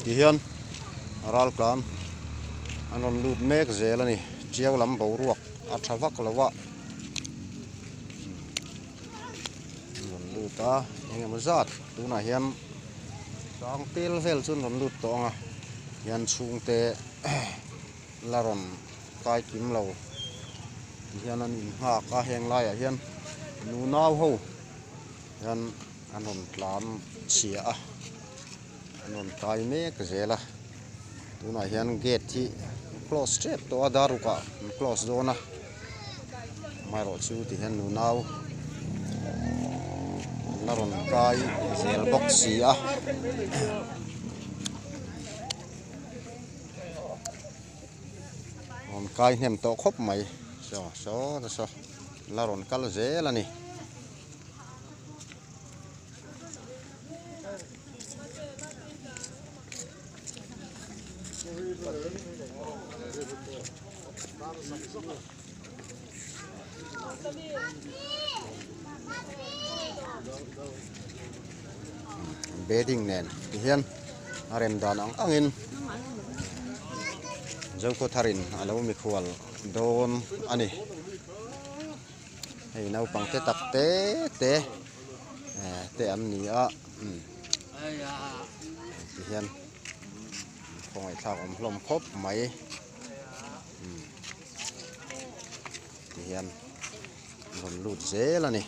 Tihian raltlan an rawn lut mek zel a ni. Tiau lam boruak a tha vak lo a. An rawn lut a eng emaw zat tunah hian sang tel vel chu an rawn lut tawh ang a hian chhungte la rawn kai kim lo tihian an innghak a heng laiah hian nunau ho hian an rawn tlan chhia a an rawn kai mek zel a tunah hian gate hi close tep tawh a dar rukah an close dawn a amaherawhchu ti hian nunau an la rawn kai zel bawk si a. Rawn kai hnem tawh khawp mai saw saw te saw la rawn kal zel a ni. Bedding nen ti hian a rem dan ang angin Zokhawtharin a lo mikhual dawn a ni. Hei naupang te tak te te te an ni a ti hian khawngaihthlak awm hlawm khawp mai. Ti hian rawn lut zel a ni.